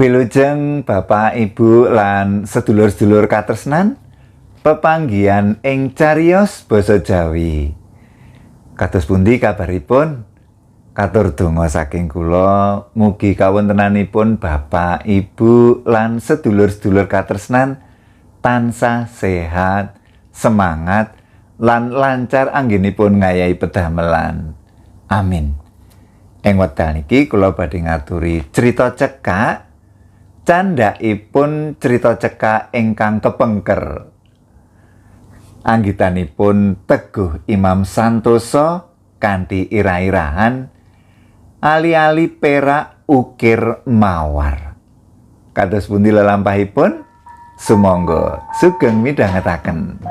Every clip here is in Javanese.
Wilujeng Bapak, Ibu lan sedulur-sedulur katresnan, pepanggihan ing cariyos basa Jawi. Kados pundi kabaripun? Katur donga saking kula, mugi kawontenanipun Bapak, Ibu lan sedulur-sedulur katresnan tansah sehat, semangat lan lancar anggenipun ngayahi pedamelan. Amin. Ing wekdal niki kula badhe ngaturi crita cekak. Candhakipun crita cekak ingkang kepengker. Anggitanipun Teguh Imam Santoso kanthi irah-irahan ali-ali perak ukir mawar. Kados pundi lelampahipun? Sumangga sugeng midhangetaken.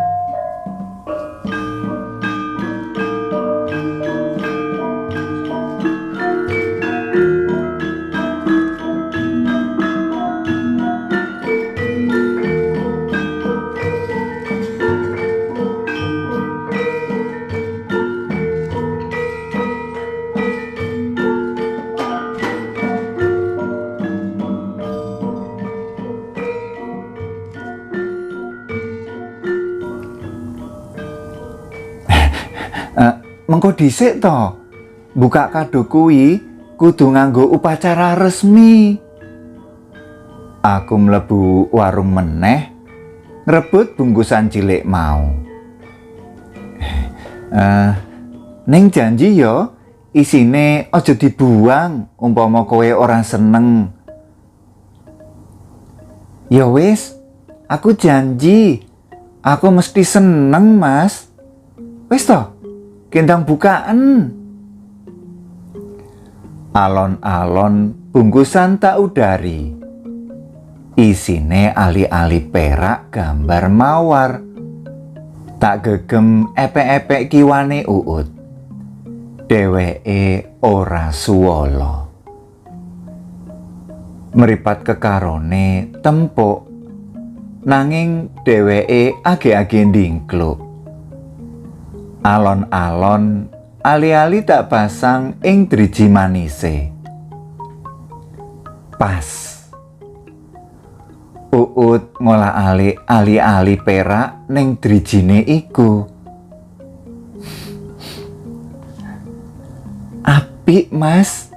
Mengko dhisik to, buka kado kuwi kudu nganggo upacara resmi. Aku mlebu warung meneh, ngrebut bungkusan cilik mau. Ning janji yo, isine aja dibuang umpama kowe ora seneng. Ya wis, aku janji, aku mesti seneng, Mas. Wis to? Kendang bukaan. Alon-alon bungkusan tak udari. Isine ali-ali perak gambar mawar. Tak gegem epek-epek kiwane Uut. Dheweke ora suwala. Meripat kekarone tempuk. Nanging dheweke age-age ndingkluk. Alon-alon ali-ali tak pasang ing driji manise. Pas. Uut ngolah-alik ali-ali perak ning drijine iku. Apik, Mas.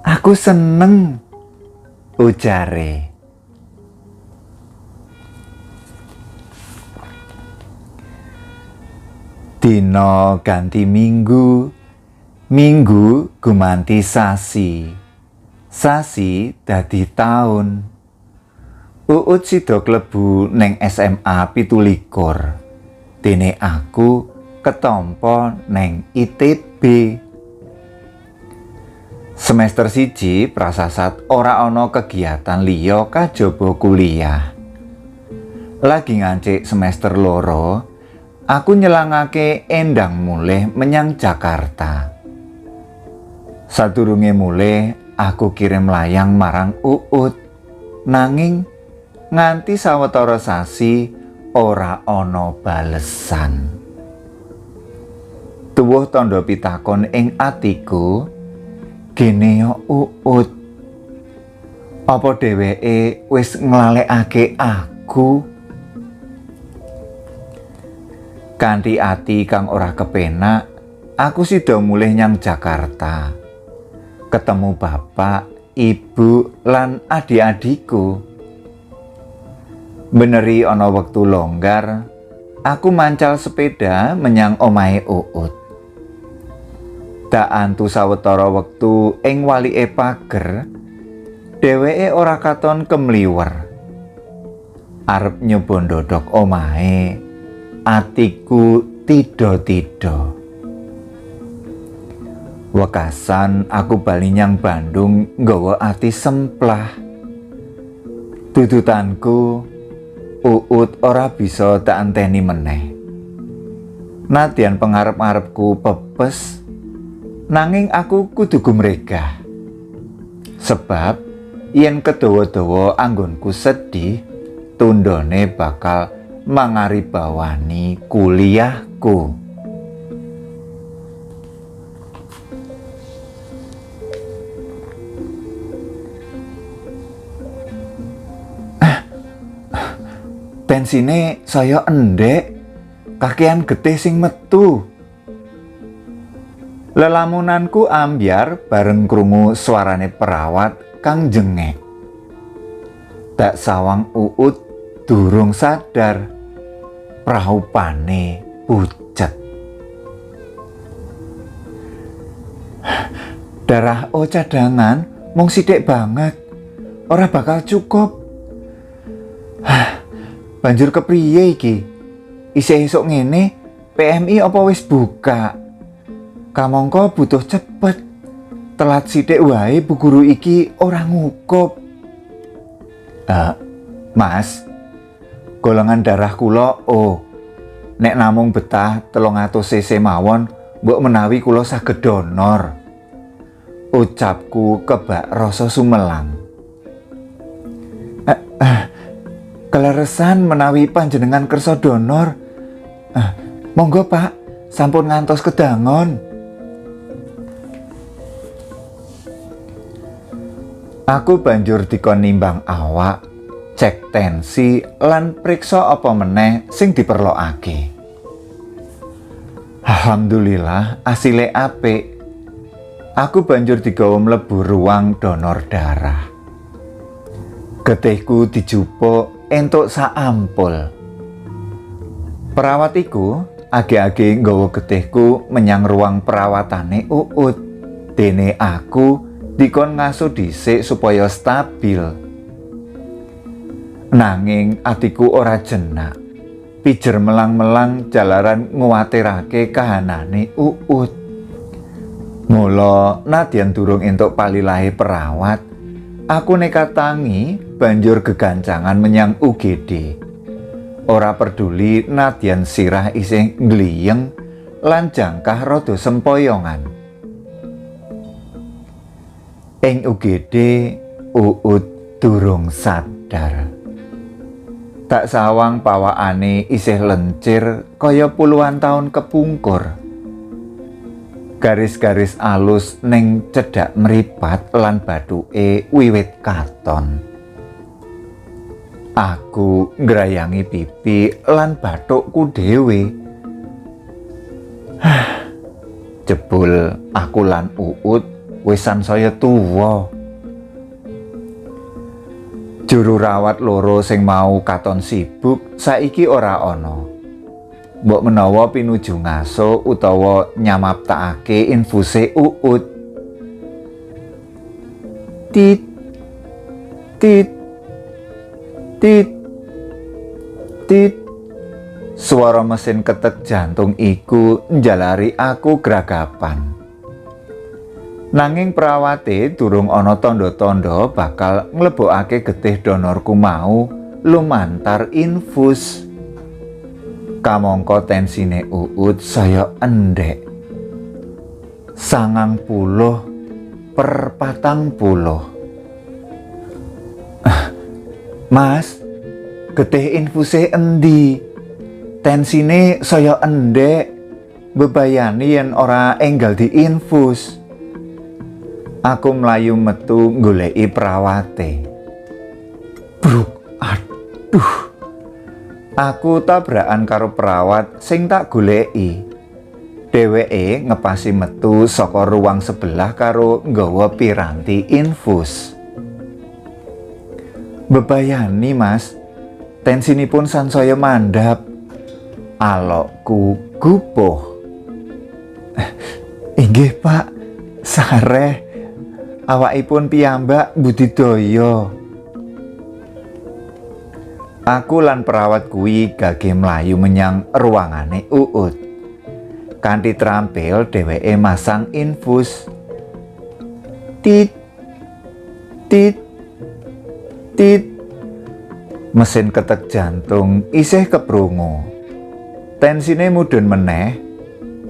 Aku seneng, ujare. Dina ganti minggu, minggu gumanti sasi, sasi dadi taun. Uut sida klebu neng SMA 17, dene aku ketampa neng ITB. Semester 1 prasasat ora ana kegiatan liya kajaba kuliah. Lagi ngancik semester 2, aku nyelangake endang mulih menyang Jakarta. Sadurunge mulih, aku kirim layang marang Uut. Nanging nganti sawetara sasi ora ana balesan. Tuwuh tandha pitakon ing atiku, gene yo Uut. Apa dheweke wis nglalekake aku? Kanthi ati kang ora kepenak, aku sida mulih nyang Jakarta. Ketemu bapak, ibu, lan adik-adikku. Beneri ana wektu longgar, aku mancal sepeda menyang omahe Uut. Tak antu sawetara wektu ing walike pager, dheweke ora katon kemliwer. Arep nyoba ndodhok omahe, atiku tido-tido. Wekasan aku bali nyang Bandung nggawa ati semplah. Tudutanku, Uut ora bisa tak enteni meneh. Nadyan pengarep-arepku pepes, nanging aku kudu gumregah. Sebab yen kedawa-dawa anggonku sedih, tundone bakal mangaribawani kuliahku. Tensine saya endhek, kakean getih sing metu. Lelamunanku ambyar bareng krungu suarane perawat kang jengek. Tak sawang Uut durung sadar, praupane pucet. Darah O cadangan mung sithik banget, ora bakal cukup. Banjur kepriye iki? Isih esuk ngene, PMI apa wis buka? Kamangka butuh cepet. Telat sithik wae bu guru iki ora ngukup. Mas, golongan darah kula O. Nek namung betah 300 cc mawon, mbok menawi kula saged donor. Ucapku kebak rasa sumelang. Keleresan menawi panjenengan kersa donor. Monggo Pak, sampun ngantos kedangon. Aku banjur dikon nimbang awak, cek tensi lan priksa apa meneh sing diperlokake. Alhamdulillah asile apik. Aku banjur digawa mlebu ruang donor darah. Getihku dijupuk entuk saampul. Perawat iku age-age nggawa getihku menyang ruang perawatane Uut. Dene aku dikon ngaso dhisik supaya stabil. Nanging atiku ora jenak. Pijer melang-melang jalaran nguwatirake kahanane Uut. Mula nadyan durung entuk palilahe perawat, aku nekat tangi banjur gegancangan menyang UGD. Ora peduli nadyan sirah isih ngliyeng lan jangkah rada sempoyongan. Ing UGD Uut durung sadar. Tak sawang pawakane isih lencir kaya puluhan tahun kepungkur. Garis-garis alus ning cedhak mripat lan bathuke wiwit katon. Aku ngrayangi pipi lan bathukku dhewe. Jebul aku lan Uut wis sansaya tuwa. Juru rawat loro sing mau katon sibuk saiki ora ana. Mbok menawa pinuju ngaso utawa nyamaptakake infuse Uut. Tit tit tit tit. Suara mesin ketek jantung iku njalari aku gragapan. Nanging perawate durung ana tandha-tandha bakal nglebokake getih donorku mau lumantar infus. Kamangka tensine Uut saya endhek. 90/40. Mas, getih infuse endi? Tensine saya endhek, bebayani yen ora enggal diinfus. Aku mlayu metu nggoleki perawate. Bruk, aduh. Aku tabrakan karo perawat sing tak goleki. Dheweke ngepasi metu saka ruang sebelah karo nggawa piranti infus. Bebayani, Mas. Tensinipun sansaya mandhap. Alokku gupuh. Inggih, Pak. Sareh. Awakipun piyambak budidaya. Aku lan perawat kuwi gage mlayu menyang ruangane Uut. Kanthi terampil dheweke masang infus. Tit tit tit. Mesin ketek jantung isih keprungu. Tensine mudhun meneh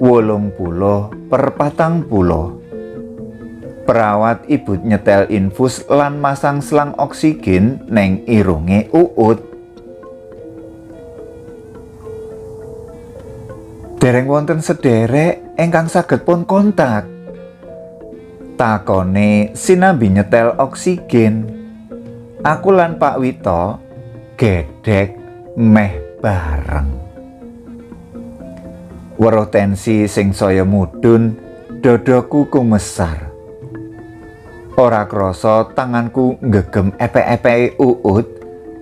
80/40. Perawat ibut nyetel infus lan masang selang oksigen neng irunge Uut. Dereng wonten sederek ingkang saged pun kontak. Takone sinambi nyetel oksigen. Aku lan Pak Wito gedhek meh bareng. Weruh tensi sing saya mudhun, dadaku kumesar. Ora krasa tanganku nggegem epek-epeke Uut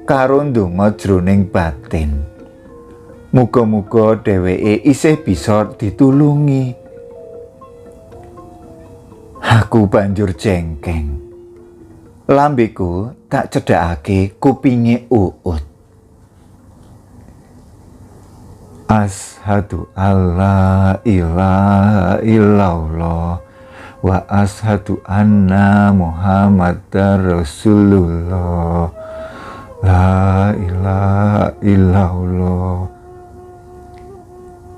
karo ndonga jroning batin. Muga-muga dheweke isih bisa ditulungi. Aku banjur jengkeng. Lambeku tak cedhakake kupinge Uut. Ashadu alla ilaha illallah wa ashadu anna Muhammadar Rasulullah. La ilaha illallah.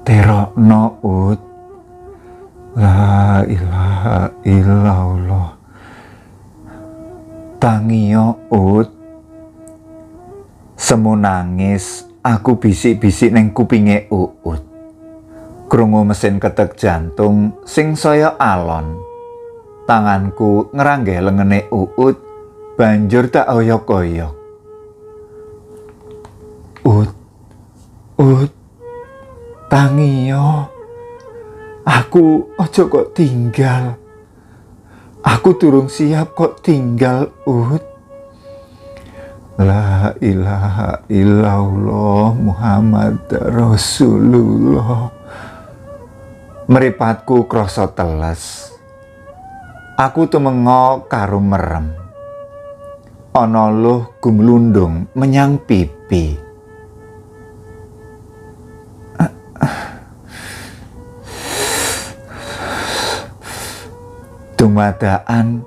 Terokno Ut. La ilaha illallah. Tangiyo Ut. Semu nangis, aku bisik-bisik ning kupinge Uut. Krungu mesin ketek jantung sing saya alon. Tanganku ngranggeh lengene Uut, banjur tak oyok-oyok. Ut, Ut, tangiyo. Aku aja kok tinggal. Aku durung siap kok tinggal, Ut. La ilaha illallah Muhammad Rasulullah. Mripatku krasa teles. Aku tumenga karo merem. Ana luh gumlundung menyang pipi. Dumadaan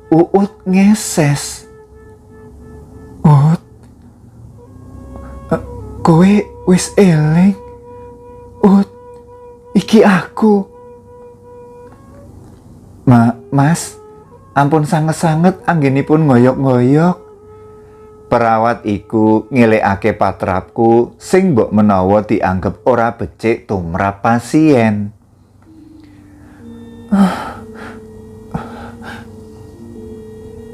Uut ngeses. Ut, kowe wis eling? Ut, iki aku. Mas, ampun sanget-sanget anggenipun ngoyok-ngoyok. Perawat iku ngelekake patrapku sing mbok menawa dianggep ora becik tumrap pasien.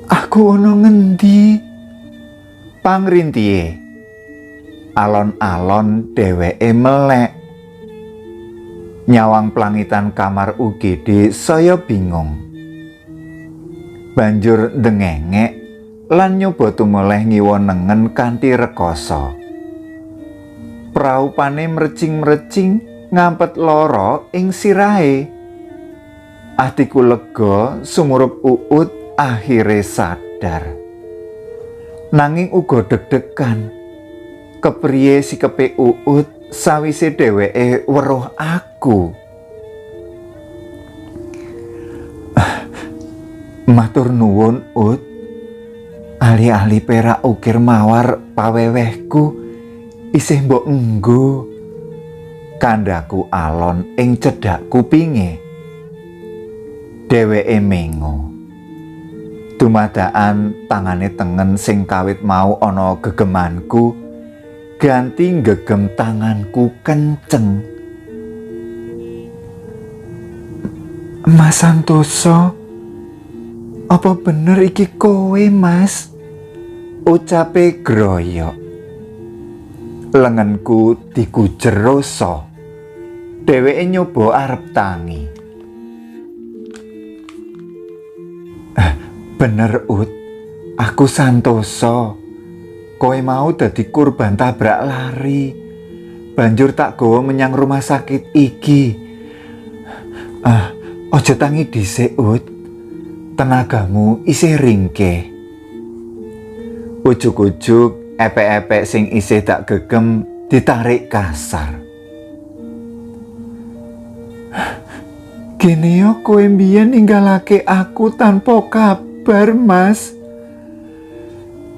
Aku ono ngendi? Pangrintihe. Alon-alon dheweke melek. Nyawang plangitan kamar UGD saya bingung. Banjur ndengengek lan nyoba tumoleh ngiwa nengen kanthi rekoso. Praupane mrecing-mrecing ngampet lara ing sirahe. Atiku lega sumurup Uut akhire sadar. Nanging uga deg-degan. Kepriye sikepe Uut sawise dheweke weruh aku. Matur nuwun, Ut. Ali-ali perak ukir mawar pawewehku isih mbok enggo. Kandhaku alon ing cedhak kupinge. Dheweke mengo. Dumadaan tangane tengen sing kawit mau ana gegemanku ganti nggegem tanganku kenceng. Mas Santoso, apa bener iki kowe, Mas? Ucape groyok. Lengenku dikujer rasa. Dheweke nyoba arep tangi. Bener, Ut. Aku Santoso. Kowe mau dadi kurban tabrak lari. Banjur tak gawa menyang rumah sakit iki. Aja tangi dhisik, Ut. Tenagamu isih ringkeh. Ujug-ujug epek-epek sing isih tak gegem ditarik kasar. Gene yo kowe mbiyen ninggalake aku tanpa kabar, Mas.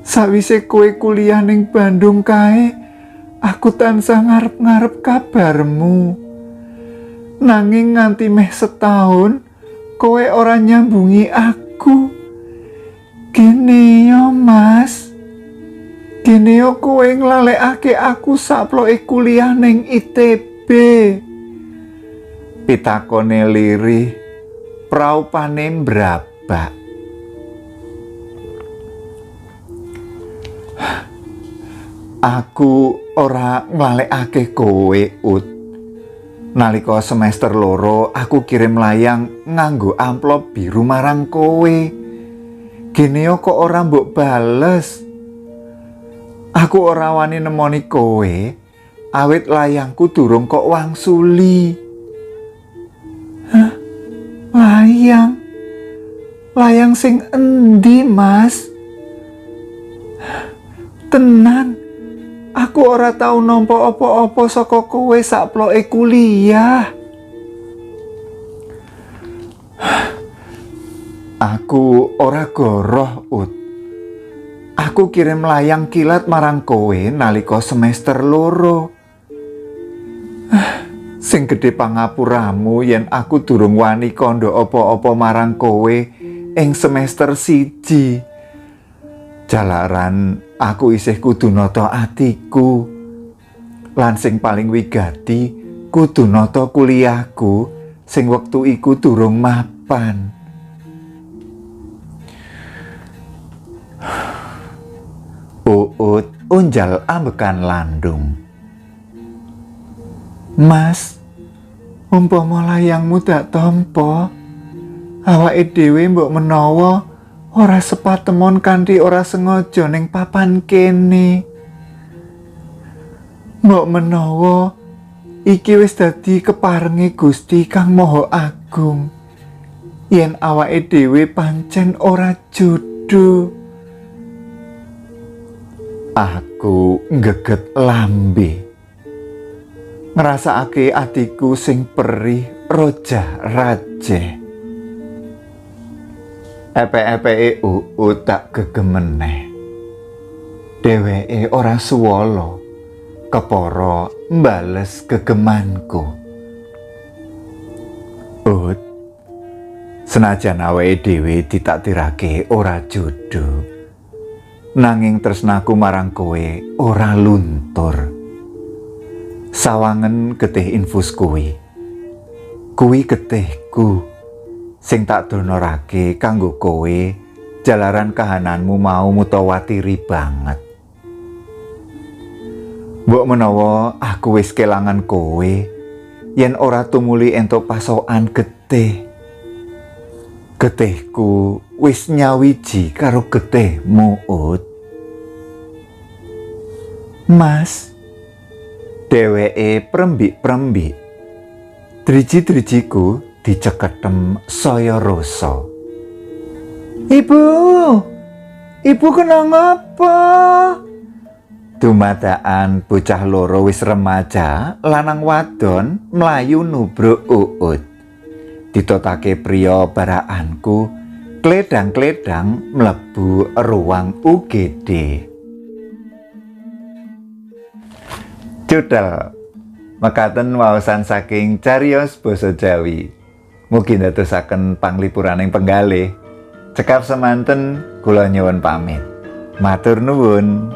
Sawise kowe kuliah ning Bandung kae, aku tansah ngarep-ngarep kabarmu. Nanging nganti meh setahun, kowe ora nyambungi aku. Gene yo, Mas. Gene yo kowe nglalekake aku saploke kuliah ning ITB. Pitakone lirih, praupane mbrabak. Aku ora nglalekake kowe, Ut. Nalika semester 2 aku kirim layang nganggo amplop biru marang kowe. Gene kok ora mbok bales. Aku ora wani nemoni kowe, awit layangku durung kok wangsuli. Hah? Layang? Layang sing endi, Mas? Tenan, aku ora tau nampa apa-apa saka kowe sakploke kuliah. Aku ora goroh, Ut. Aku kirim layang kilat marang kowe nalika semester 2. Sing gedhe pangapuramu yen aku durung wani kandha apa-apa marang kowe ing semester 1. Jalaran aku isih kudu nata atiku. Lan sing paling wigati kudu nata kuliahku sing wektu iku durung mapan. Uut unjal ambekan landung. Mas, umpama layangmu dak tampa, awake dhewe mbok menawa ora sepatemon kanthi ora sengaja ning papan kene. Mbok menawa iki wis dadi keparenge Gusti Kang Maha Agung. Yen awake dhewe pancen ora jodoh. Aku nggeget lambe. Ngrasakake atiku sing perih rojah rajeh. Epek-epeke Uut tak gegem meneh. Dheweke ora suwala, kepara mbales gegemanku. Ut, senajan awake dhewe ditakdirake ora jodoh, nanging tresnaku marang kowe ora luntur. Sawangen getih infus kuwi. Kuwi getihku sing tak donorake kanggo kowe jalaran kahananmu mau mutawatiri banget. Mbok menawa aku wis kelangan kowe yen ora tumuli entuk pasokan getih. Getihku wis nyawiji karo getihmu, Ut. Mas, dheweke prembik-prembik. Driji-drijiku diceketem saya rasa. Ibu, ibu kena ngapa? Dumadakan bocah loro wis remaja, lanang wadon mlayu nubruk Uut. Ditotake priya barakanku, kledang-kledang mlebu ruang UGD. Cudel, mekaten waosan saking cariyos basa Jawi. Mugi ndadosaken panglipuraning penggalih. Cekap semanten, kula nyuwun pamit. Matur nuwun.